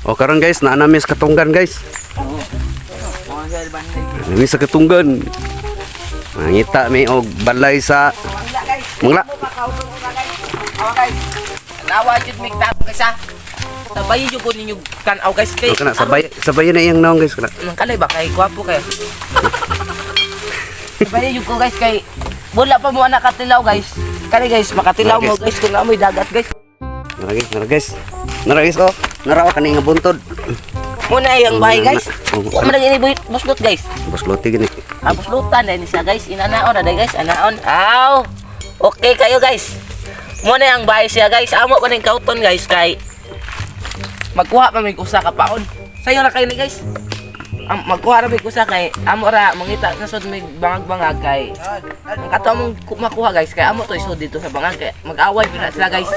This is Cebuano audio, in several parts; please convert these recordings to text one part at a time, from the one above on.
O karon guys, naa nami sa Katunggan, guys. Nami sa Katunggan. Mangita mi og balay sa Mangla. Awa guys. Tawa jud mig tapon guys ha. Sabay jud ko ninyo tan-aw guys kay. O kana sabay sabay na iyang naong, guys, kana. Nang kalay ba kay gwapo kayo. Sabay jud ko guys kay wala pa mo anak katilaw, guys. Kani guys, makatilaw mo guys kung amoy dagat, guys. Nara guys, nara guys. Nara guys oh. Nara oh kani nga buntod. Muna yung bahay, guys. Oo. Wa man ini buslot, guys. Buslote gini. Ah, buslutan na ni siya, guys. Inanaon na day, guys. Anaon. Aw. Okay kayo, guys. Muna ang bahay siya, guys. Amo pa ning kauton, guys, kay magkuha pa mig usa ka paon. Sayo ra kayo ni, guys. Am, magkuha ra mig usa kay amo ra mangita na sud mig bangag-bangag kay ang kato among makuha, guys, kay amo to isod dito sa bangag kay mag-away pina sila, guys.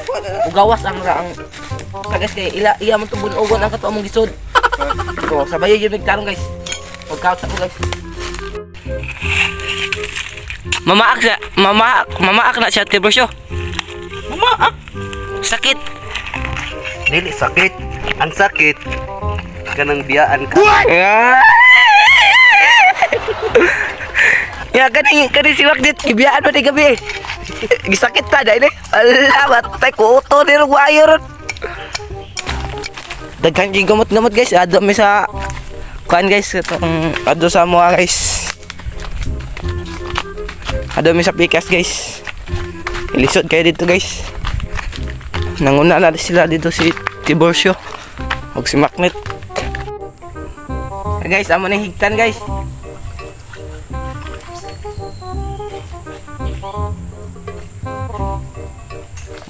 Ugawas ang ra ang sa guys kay ila iya mo to bunugon ang kato among gisod. So sabay yun mig tarong, guys. Pagkaut sa ko, guys. Mamaak siya, mamaak, mamaak na siya, Tiburcio. Mamaak. Sakit. Dili sakit. Ang sakit kanang biyaan ka. Ya kani kani si Wakdit gibiyaan mo ni gabi. Gisakit ta dai ni. Ala matay ko uto ni rong waayo ron. Daghan gyud gamot-gamot, guys. Ado mi sa kuan, guys, itong ado sa mga guys. Ado mi sa pikas, guys. Ilisod kayo dito, guys. Nanguna na sila dito si Tiburcio ug si Macnet. Guys, amo nang higtan, guys.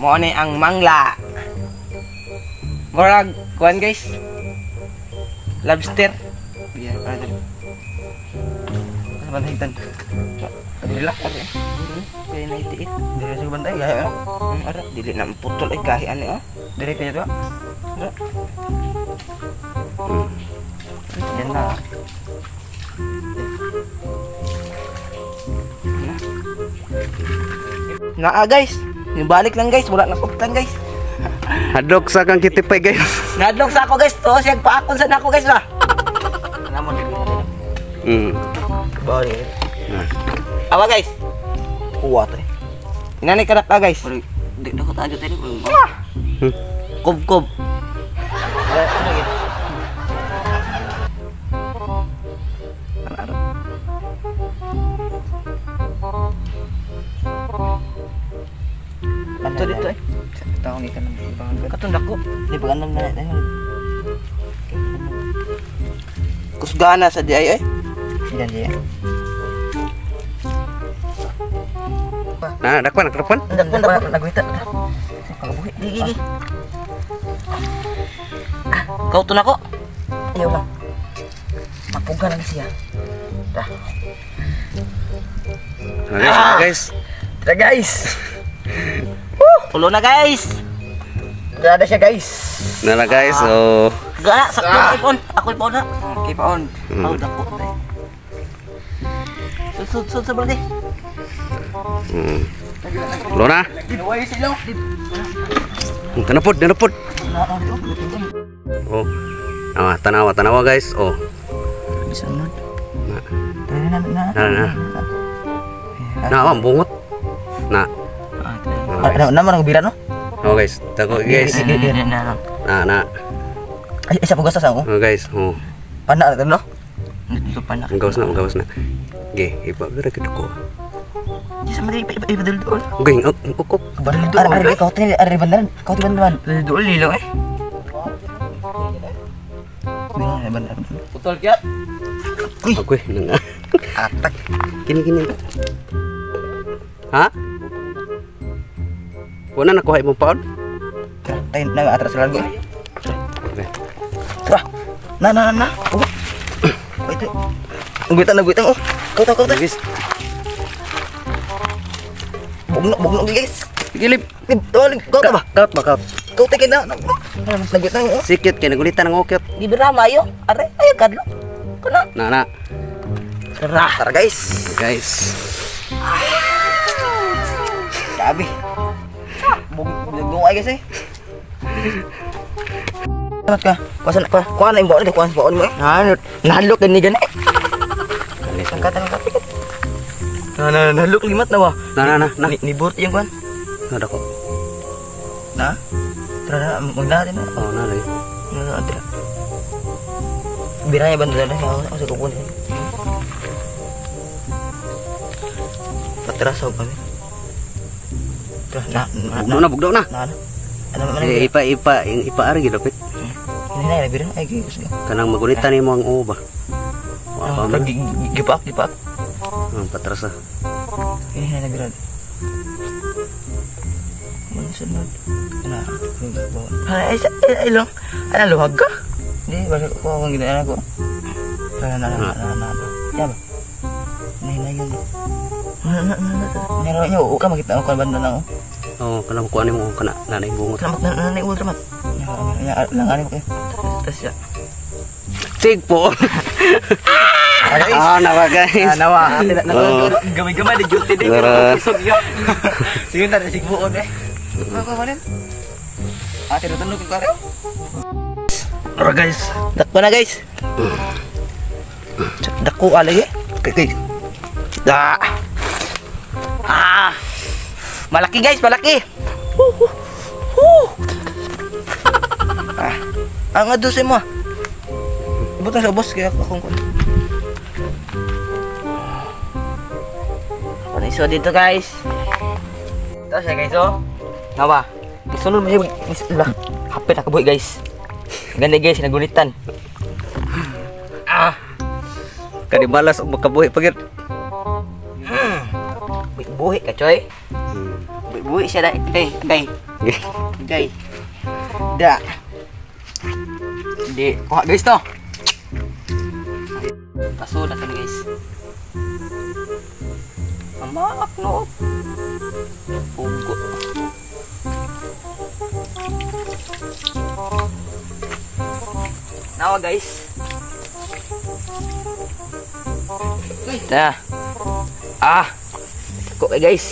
Mo ni ang mangla. Murag kuan, guys. Lobster. Biar para dali. Sa bantay tan. Dili lang ari. Kay 98. Dili sa bantay gahi. Ara dili na putol ay gahi ani oh. Dili kaya to. Ara. Yan na. Naa, guys. Nibalik lang, guys, wala na kuptan, guys. Hadlok sa kang kitipay, guys. Nadlok sa ako, guys, to siya paakon sa nako, guys ba. Ano mo dili na. Bari. Awa, guys. Kuwa to. Inani karak ka, guys. Di na ko tayo tayo. Kob-kob. Ato dito eh. Tawag ikan ng ibang. Katong dako. Di ba ganun na na. Kusgana sa di ay eh. Yan diya. Na, dakpan, dakpan. Dakpan, dakpan. Nagwita. Pagabuhi. Gi gi gi. Ah, Kau to nako. Ayaw lang. Mapuga lang siya. Dah. Na guys, na guys. Tara, guys. Tulo na, guys. Tara siya, guys. Nara guys, oh. Gana sakto ako ipon. Ako ipon na. Okay pa on. Aw dako tay. Sud sud sud sa balde. Lona. Ginuway sila. Tanapod, tanapod. Oh. Ah, tanawa, tanawa, guys. Oh. Bisan man. Tara na na. Na na. Na, ang bungot. Na. Ano naman ang bira no? Oh guys, dako guys. Na Na na. Ay, isa po gasa sa ako. Oh guys, oh. Pana na no? Dito pa na. Magawas na, magawas na. Ge, iba bira gid ko. Di sa madali pa iba iba dul dul. Okay, ok, ok. Arre arre kau tini arre bandaran, kau ti bandaran. Dul lilo eh. Bingon na bandaran. Putol kya. Okay, nang. Atak. Kini kini. Ha? Wala na nakuha imong paon? Tara, tayo na atras lago. Okay. Tara. Na na na na. Oh. Wait. Guwitan na guwitan oh. Kau tau kau tau. Guys, Bugno bugno guys. gilip. Tol, kau tau ba? Kaut ba kaut? Kau tau kena. Naguwitan oh. Sikit kay nagulitan ang ukyot. Di bira mayo. Are ayo kadlo. Kuna. Na na. Tara. Tara, guys. Guys. Sabi. Bugno ay guys eh. Mat ka. Kuha na kuha na imbaon kuha sa baon mo eh. Na nahadlok gani gani. Angkatan ka. Na na nahadlok limat na wa. Na na na na. Ni ni burt yung kuan. Na dako. Na. Tara na maglahat na. Oh, na lagi. Na na tara. Biraya banda na ako sa kupon. Patras ako kami. Tara na na Bugno na, bugno na. na. Na. Ano man Eh, ipa ipa ipa ari gid dapit. Ini na bira ay gigis. Kanang magunita nimo ang uba. Wa pa man. Gipak gipak. Ang patrasa. Ini na bira. Man sunod. Na. Ay ay ay lang. Ano luhag ka? Di basta ko akong ginana ko. Na na na na na. Ya ba? Nay na yun. Na na na na. Meron niyo ka makita ko banda na. Oh, kanang kuan nimo kana nanay bungot. Selamat na na na ultramat. Ya lang ani ko. Tas ya. Tigpo. Ah, na ba guys? Nawa. Oh. Gamay-gamay di duty din. Tara. Sige na sigbuon eh. Ko ko rin. Ah, tinutunog ko kare. Tara guys. Dakpo na guys. Dako alay eh. Kay kay. Da. Ah. Malaki guys, malaki. Woo, woo, woo. Ah, ang aduse mo. Ah. Ibutang sa ubos kaya akong kon. Ako na iso dito guys. Ito siya guys oh. Nawa. Isunod mo siya lah. Hapit na kabuhi guys. Ganda guys, nagunitan. Ah. Kanibalas og makabuhi pagit. Buhi ka choy. Buhi siya dai. Gay, gay. Gay. Da. Di, kuha guys to. Paso na to guys. Amak no. Pugo. Nawa guys. Ta. Ah. Ko kay guys.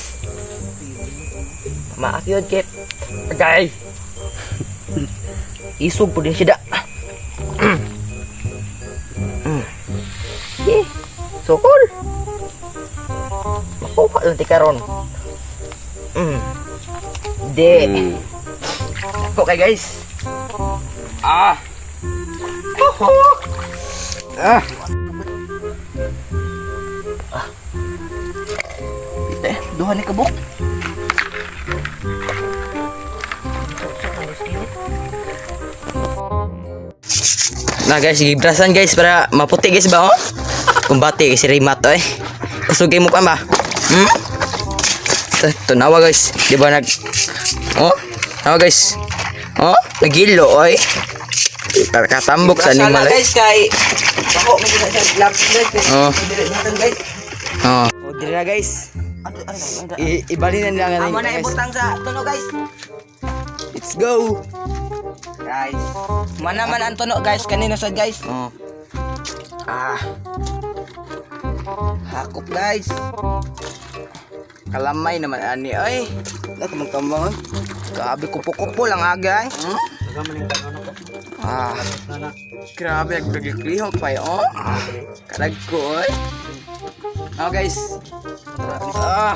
Maaf yun kit. Agay. Isog po din siya da. Eh, sokol. Makuha lang ti karon. De. Ko kay guys. Ah. Oho. Ah. Ah. Eh, duha ni kabuk. Na guys, gibrasan guys para maputi guys ba oh. Kumbati si Rimat eh. Kusugay mo pa ba? Hmm? Tunawa guys. Di ba nag Oh, nawa guys. Oh, nagilo oy. Katambok sa animal. eh. Guys kay ako may gina siya lapis guys. Oh. Dili natin guys. Oh. Oh, diri na guys. I ibali na nila nga Amo na guys. ibutang sa tuno guys. Let's go. Guys. Mana man ang tuno guys kanino sa guys. Oh. Ah. Hakop guys. Kalamay naman ani oy. Ako magkambang. Grabe kupo-kupo lang aga eh. Ah. Grabe nagdagliklihok pa eh, oh. Kalag ko oy. Oh guys. Ah.